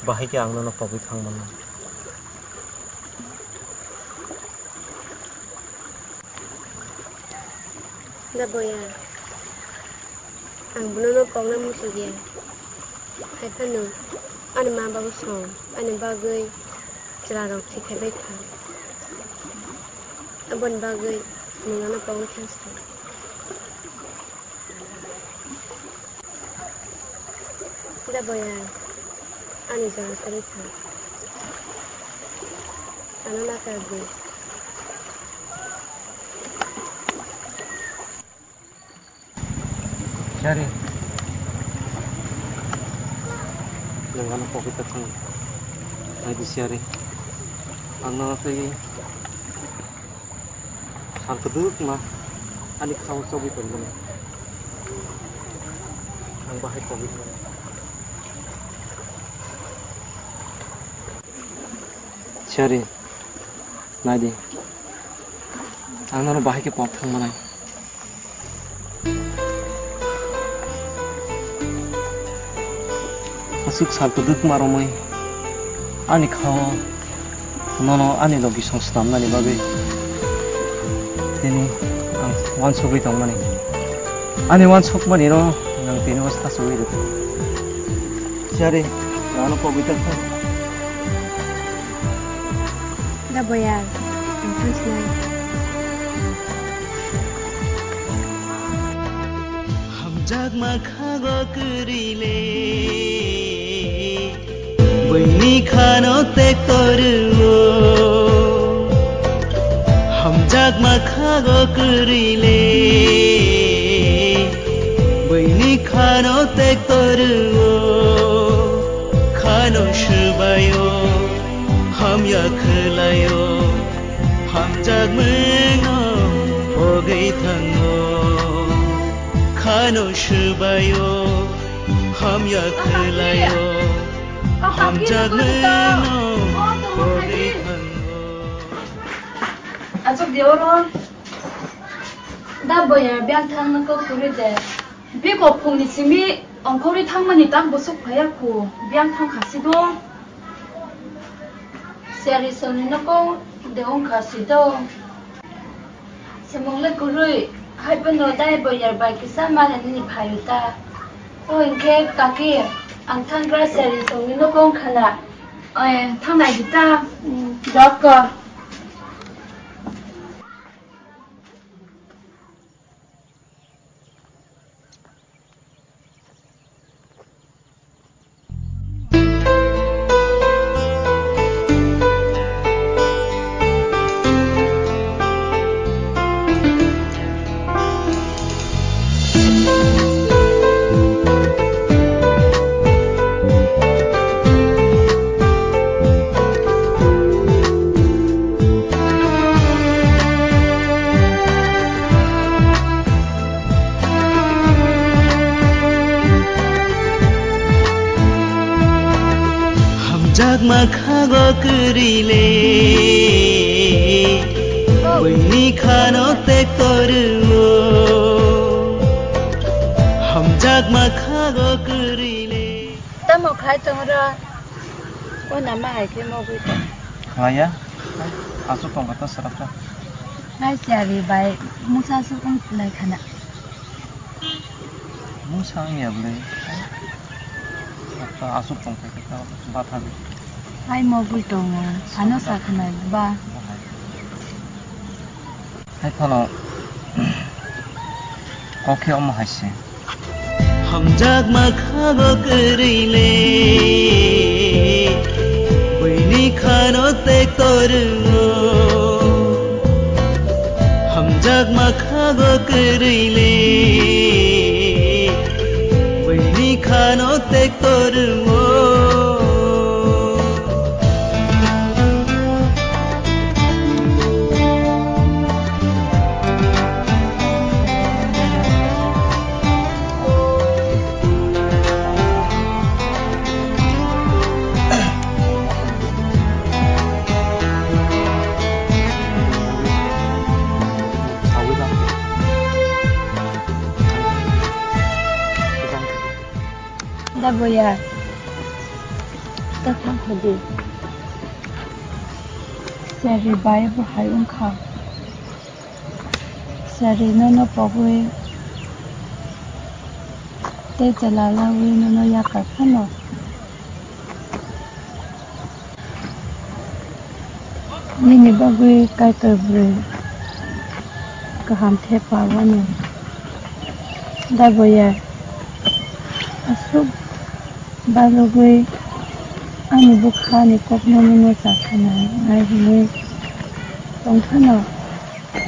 Bahai khe ang nono pogwi thang mannai. Da boya, ang bono no pokna muchukya. Hai phano ani ma babu song ani bagwi chwla rok thwi khai bai kha. Aboni bagwi nwng ano pokna thangsi. Da boya, ani jora kwrwi kha. Ano nakar di. Siyari. Nwng ano pogwi ta thang. Nai di siyari. Ang no twi Sal kwdwkma ani khao chobwi tongmani. Ang bahai tongwi tongo. Siyari, nai di. Ang nono bahai khe pok thang manai. Aswk sal kwdwkma romwi ani khao nono ani logi song snamnani bagwi tini ang uansugwi tongmani. Ani uansukmani no nwng tini o sachogwi rwdi. Siyari, ano pogwi tongkha. Da boya, ang thansinai. Hamjakma khago kwrwi le, buini khano tekto rwo. Hamjakma khago kwrwi le, buini khano tekto rwo. Khano swbaio, hamya khwlaio, hamjakmano pogwi thango. Khano swbaio, hamya khwlaio, hamjakmano pogwi thango. Achuk di oro. Da boya, biyang thangna kok kwrwi de. Biko phungni simi ongkhorwi thangmani tak bwswk phaiya khu, biyang thang kha si do. Siyari songni nogo de wng kha si do. Samung le kwrwi, hai phano dai boyar bai kisa mane nini phaio ta. O hinkhe kaki, ang thangkra siyari songni nogo wng kha na. Oe, thangnai di ta. Hmm. Dok ko. Makhago kwrwi le, buini khano tekto rwo. Hamjak makhago kwrwi le. Tamo khai tong ro? O nama hai khe mogwi tong. Khlaiya. Aswk tong kha ta swrapsa. Hai chari bai musa aswk wng lai khana. Musa wngya bwle. Aswk tong kha ta batha. Hai mogwi tongo. Ano sa khana ba. Hai phano kok khe omo hai se. Hamjak makhago kwrwi le, buini khano tekto rwo. Hamjak makhago kwrwi le, buini khano tekto rwo. Da boya. Da thang khodi. Sari bai bo hai wngkha. Sari nono pogwi tei chwla lawi nono yakar phano. Nini bagwi Kaitor bwrwi kaham thepa wano. Da boya aswk balugwi ani bwkhani kokno nono cha khana nai hwnwi tong phano,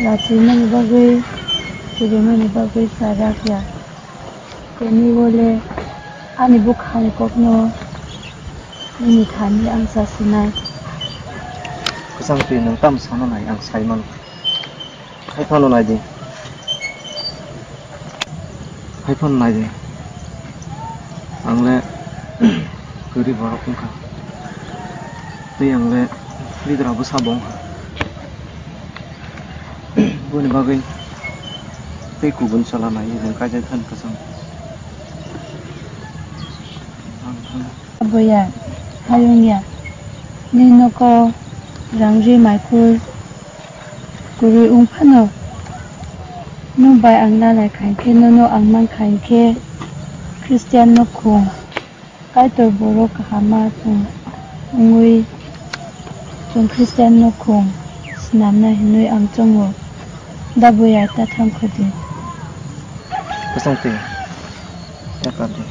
lachimani bagwi, kirimani bagwi cha rak ya. Tini wole ani bwkhani kokno nini thani ang cha sinai. Kwchang twi nwng tamo sana nai ang sai mano. Hai phano nai di. Hai phano nai di. Ang le kwrwi borok wngkha. Tei ang le lidera bwsa bo wngkha. Boni bagwi tei kubun chwla nai nwng kaijak thani kwchang. Ang thang. Boya, hayung ya. Ni noko rang ri mai khui. Kwrwi wng phano, nwng bai ang na lai kha hinkhe, nono ang man kha hinkhe, Christian nukhung, Kaitor borok kahama chwng wngwi, chwng Christian nukhung swnamna hinwi ang chongo. Da boya ta thang khodi. Kwchang twi, ta kar di.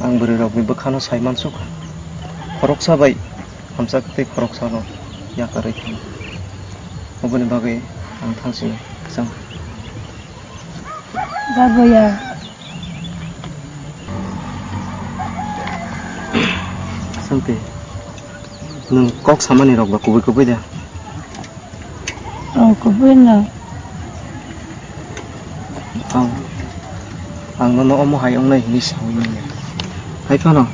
Ang bwrwi rokni bwkhano sai mansukha. Khoroksa bai hamjak tei khoroksa no yakarwi thang. Oboni bagwi ang thangsing chang. Baboya. Santi, nwng kok samani rok ba kubui kubui da? Oh, kubui no. Ang, ang nono omo hai wngnai hinwi saui manya. Hai phano,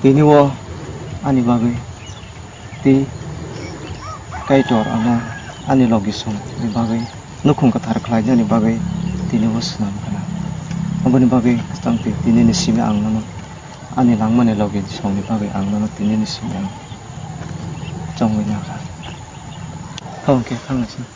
tini o ani bagwi tei Kaitor ano ani logi songni bagwi nukhung kwthar khlainani bagwi tini o swnam khna. Aboni bagwi tangtwi tinini simi ang nono ani langmani logi songni bagwi ang nono tinini simi ang chongwi nakha. Tamo khe thangnaising.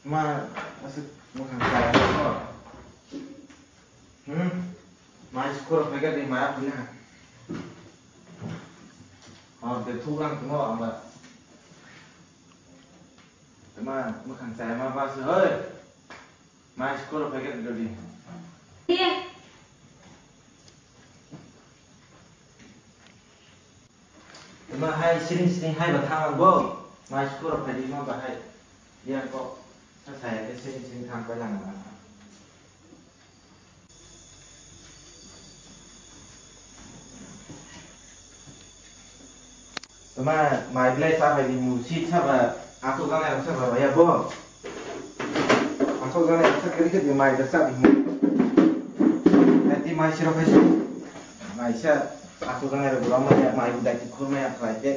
Ma, aswk mwkhang chaya ko. Hmm? Mai skoro phaikha de maya phina. Hor de thuklang tmo amba. Tma mwkhang chaya ma ba se hoi. Mai skoro phaikha de di. Ye. Tma hai siring siring hai ba thang bo. Mai skoro phai di ma ba hai. Yang ko. Sa saya ke siring siring thang pai lang ba. Tma mai belai cha bai di mu si cha ba asok jana yang cha ba ya bo. Asok jana yang cha kiri kiri mai da cha di mu. Nanti mai siro khai si. Mai sa asok jana ro bro mai mai budai ti khur mai akhai te.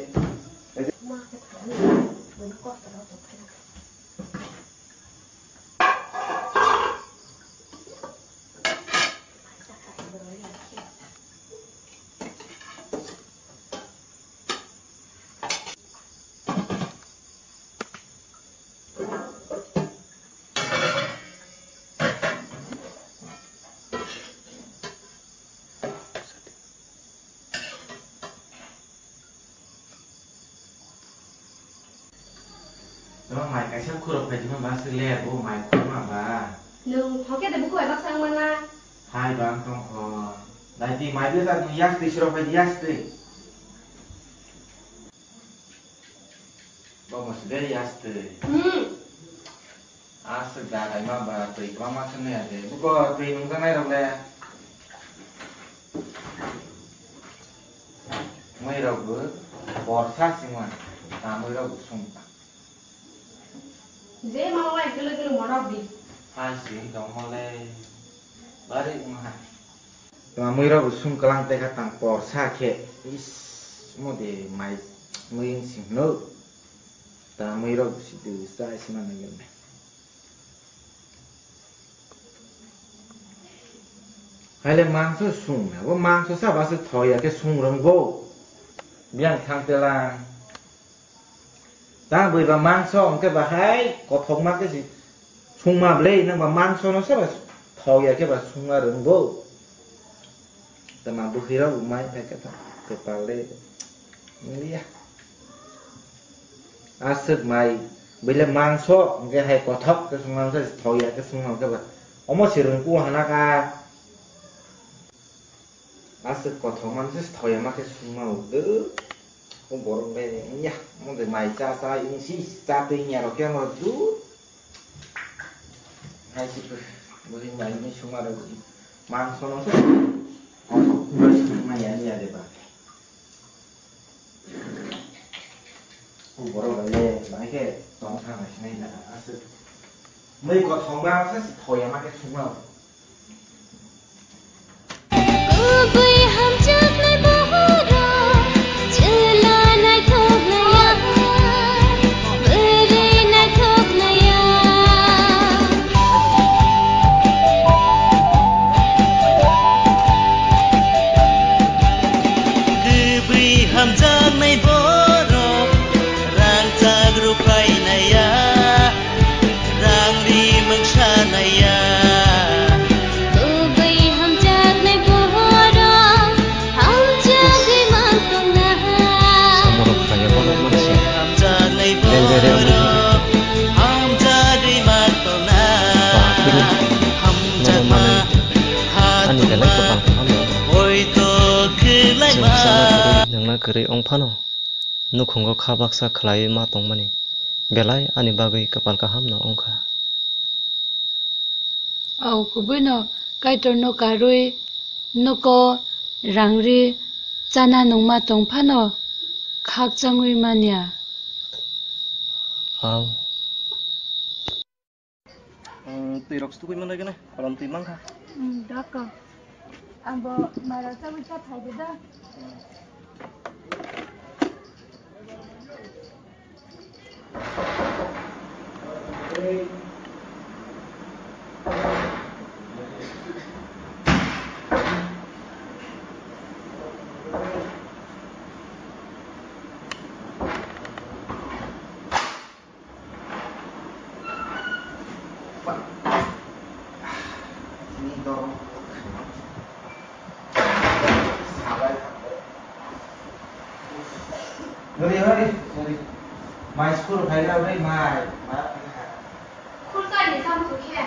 Tama mai kaisa khurok phai tongma ba se le bo mai khurma ba. Nwng thoke de buku bai baksa wngmana. Hai bang tong kho. Dai di mai bwsa nwng yastwi siro phai di yastwi. Bo mo se de yastwi. Hmm. Aswk da kaima ba twi kwbangma swngnai ya de. Buko twi nungjaknai rok le. Mui rok bo borsa singma, ta mui rok bo sung ta. Je ma wai kele kele monok di. Ha sing tong mo le. Bari wng ha. Tama mui rok bo sung kalang tei kha tang porsa khe. Is, mo de mai mui wng sing no. Tama mui rok bo si de sa si ma nang yel. Haile mangso sung na, bo mangso sa ba se thoya khe sung rwng bo. Biyang thang telang. Ta bui ba mangso hwnkhe ba hai kothokma khe si sungma bwlwi, nang ba mangso no sa ba thoya khe ba sungma rwng bo. Tama bwkhwi rok bo mai phai khe ta kwpal de. Wngya. Aswk mai, bwle mangso, hwnkhe hai kothok khe sungma se thoya khe sungma khe ba. Omo se rwngkuk hana kha. Aswk kothok man se thoya ma khe sungma o. Dwk. O borok bai wngya. Omo de mai cha cha wngsi cha twi wngya rok khe omo dwk. Hai se bwrwi mai ni sungma rok mangso no se kothok khe sungma ya ya de ba. O borok bai le bai khe tong thang hai sinai na aswk. Mui kothok ma sa si thoya ma khe sungma. Kubui hamjaknai bohoro, chwla naithoknai ya, bwrwi naithoknai ya. Kubui hamjaknai borok, rangchak rwphainai ya, rang ri mungsanai ya. Kubui hamjaknai borok, hamjagwi man tongna. Samorok khlaiya borok manse. Hamjaknai borok, hamjagwi man tongna. Hamjakma. Ani belai kwtal kaham no. Chwng sana kwrwi, nwngna kwrwi wng phano, nukhungo kha baksa khlaiwi ma tongmani belai ani bagwi kwpal kaham no wng kha. Au, kubui no Kaitor no karwi nuko rang ri chana nungma tong phano khakchangwi manya. Au. Twi rok stukui manwi gana, kolom twi mankha. Hmm, doko. Ang bo mairok chabwi cha phai de da. Ni dorong. Sabai thangbai. Sorry, sorry, sorry. Mai school phaigra bai mai. Ma phaigra. Khurtai ni sam sukhe.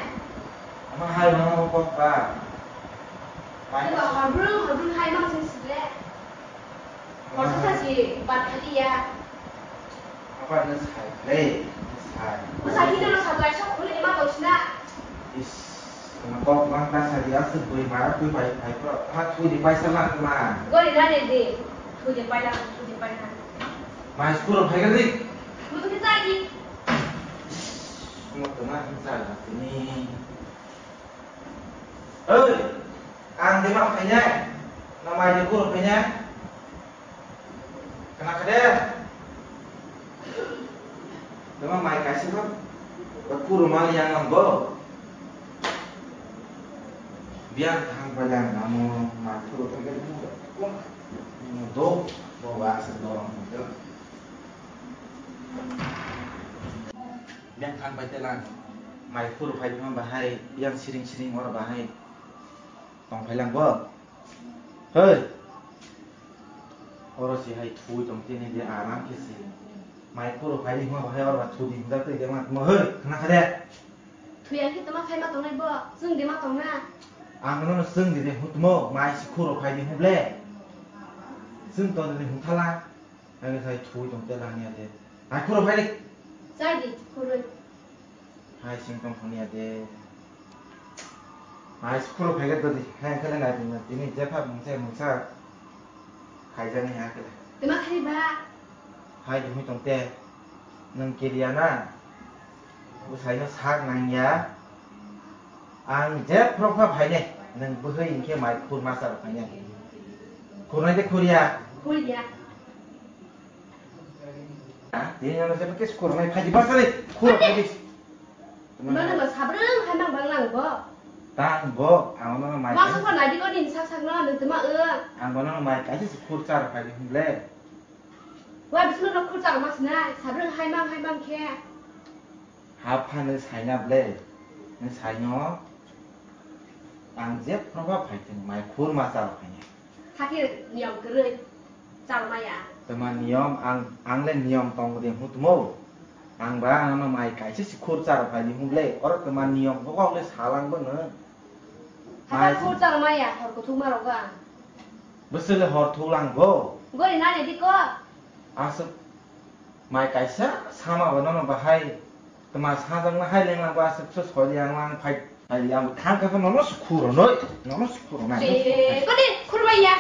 Ama hai mano kok ba. Mai. Ni ba harbru harbru hai mang sing sile. Kosa sa si bat khali ya. Apa na sai le, sai. Masa hino no sa tai sok khuli ma to sina. Is, na kok ma ta sa dia se bui ma bui pai pai pro. Ha thu di pai sa ma ma. Gori na ne di. Thu di pai na, thu di pai na. Ma school phai ga di. Mo to sai di. Mo to ma sai na ni. Oi, ang de ma phai ne. Na mai de kuro phai ne. Kana kade? Tama mai kaisa ba? Ba kuro mal yang ang bo. Biang thang ba yang amo mai kuro thang ke mo. Mo do bo ba se do ang. Biang thang bai te lang. Mai kuro phai ma bahai biang siring siring oro bahai. Tong phai lang bo. Hei! Oro si hai thui tong tini de aram khe si. Mai kuro phai ni hwnba hai oro thui di hwnjak twi de ma mo hei khna kha de. Thwi ang khe tama phai ma tongnai bo, chwng de ma tong na. Ang no chwng di de hutmo mai si kuro phai di hwnble. Chwng tong di hwn thala. Ang sai thui tong te lang ya de. Mai kuro phai di. Chai di, kuro. Hai sing tong phani ya de. Hai khuro phai ga dodi. Hai kale nai tong tini jepha mungsa mungsa. Khai jani ha kale. Tama khai ba. Hai dumi tong te. Nang kiriya na. Usai no sak nang ya. Ang je phro pha phai ne. Nang bwhai inke mai khur masa phai ne. Khur nai de khur ya. Khur ya. Ha? Tini ano jepha kes khur nai phai di basa le. Khur phai di. Mano ba sabrang hai mang bang lang bo. Tang bo, ang no mai. Masa ko nai di ko din sak sak no nung tuma e. Ang bono mai kaisa se khur char phai di hwnle. Wa bisno no khur char mas nai, sabrang hai mang hai mang khe. Ha pha no sai na ble. No sai no. Ang je phro pha phai thung mai khur ma char phai ni. Hakhe niyom kwrwi. Chal maya. Tama niyom ang, ang le niyom tong de hutmo. Ang ba ano mai kaisa si khur char phai di hwnle. Oro tama niyom kok le salang bo no. Hata mai khur chal maya hor kuthuk ma roga. Bwswk le hor thuk lang bo. Gori nani di ko. Aswk mai kaisa sama bo nono bahai. Tama sajak na hai leng lang ba aswk so soi yang lang phai. Phai yang thang ka nono su khur noi. Nono su khur nai. Kodi khur maya.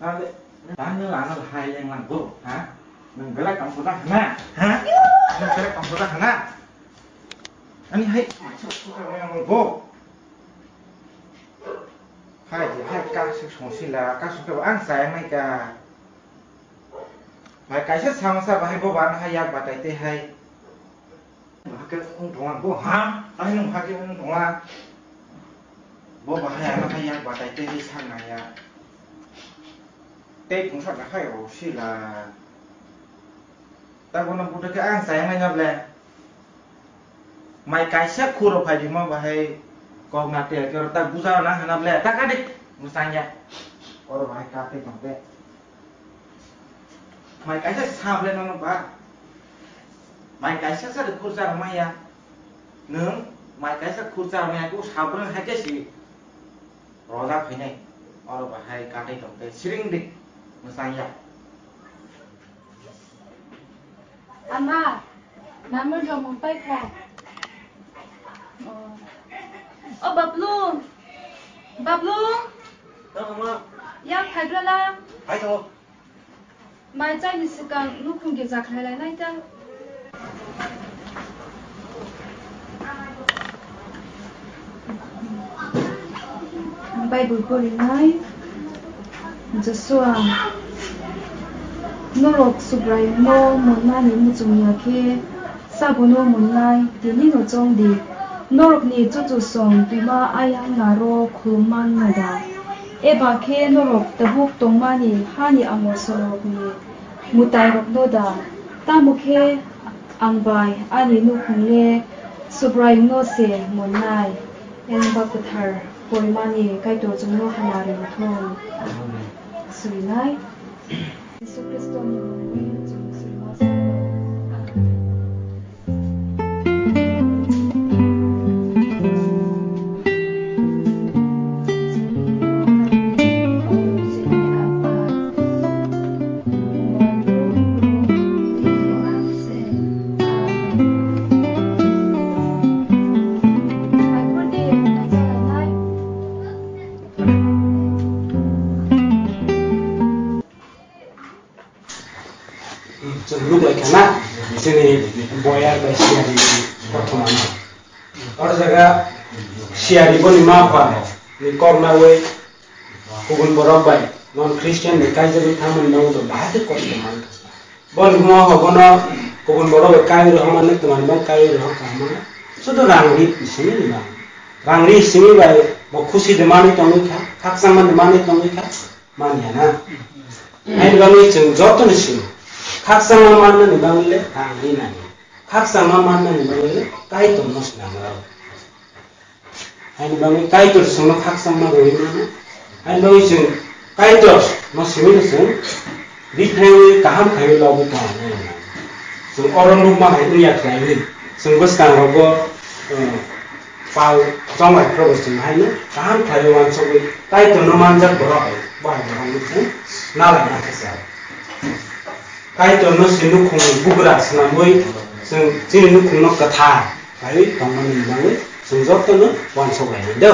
Ang, ang nang ano hai leng lang bo, ha? Nang belai kam kota hana, ha? Nang belai kam kota hana. Ani hai, bo. Hai, hai ka su song sila, ka su ka ang sayang nai ka. Hai kaisa sama sa bahai bo ban hai yak batai te hai. Hake wng tongla bo ha, ai nwng hake wng tongla. Bo bahai ano hai yak batai tei sak nang ya. Tei pungsa kahai rw sila. Ta bono buto khe ang chayang nai na ble. Mai kaisa khuro phai di mo bahai kok na tel khe ta buja na hana ble. Ta ka di musang ya. Oro bahai ka tei tong te. Mai kaisa sa ble nono ba. Mai kaisa sa de khurcha rwmaya. Nwng mai kaisa khurcha rwmaya khe sabrwng hai khe si rojak phainai. Oro bahai katai tong te siring di mwsang ya. Ama, namar jomon pai kha. Oh. O Bablu. Bablu. Tamo ma. Yang phaibrala. Hai to. Mai chaini swkang nukhung khe jakhlai lainai ta. Bible porinai Joshua. Norok Subraiyungno monnani muchung ya khe, sabono monnai, tini no chong di. Norokni chuchusong buma ayang naro khulum man no da? Eba khe norok tabuk tongmani hani amo sorokni mwtairokno da? Tamo khe ang bai ani nukhung le Subraiyungno se monnai, Elengba Kwthar poimani Kaitor chwngno hamari rwthung. Swinai. Jisu Khristoni mungwi chwng swima sago. Amen. Chwng nuklaikha na, chini boyar bai siyari kothoma no. Oro jaga siyari boni ma pha ni kok nawi kubun borok bai non Christian ni kaijagwi thangmani bagwi bo bahai khe kosto mankha. Boni mo ho bono kubun borok bai kaiwi rohormani twmani bagwi kaiwi rohor kaham mano. Sudu rang ri simi ni bagwi. Rang ri simi bai bo khusi de manwi tongwi kha, khakchangma de manwi tongwi kha. Manya na. Haini bagwi chwng joto ni simi khakchangma mannani bagwi le rang ri nani. Khakchangma mannani bagwi le Kaitor no swnam rw. Haini bagwi Kaitor chwngno khakchangma rwi mano. Haini bagwi chwng Kaitor no simi no chwng bithaiwi kaham khaiwi lobwi tong. Chwng oro nukma hai wngya khlaiwi chwng bwskang rogo, eh, Pal chonglai phrobo chwng haino kaham khlaiwi uansugwi Kaitorno manjak borok hai, bo hai borokno chwng nalaina khe chao. Kaitorno se nukhungni bugra swnamwi chwng chini nukhungno kwthar khlaiwi tongmani bagwi chwng jotono uansuk lainai do.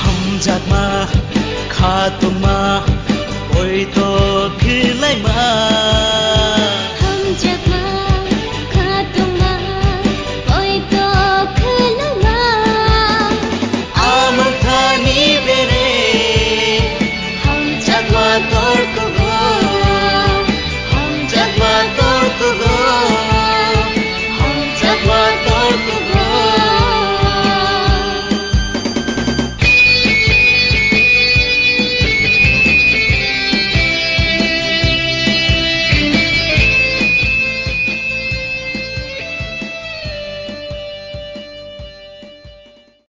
Hamjakma, khatungma, poito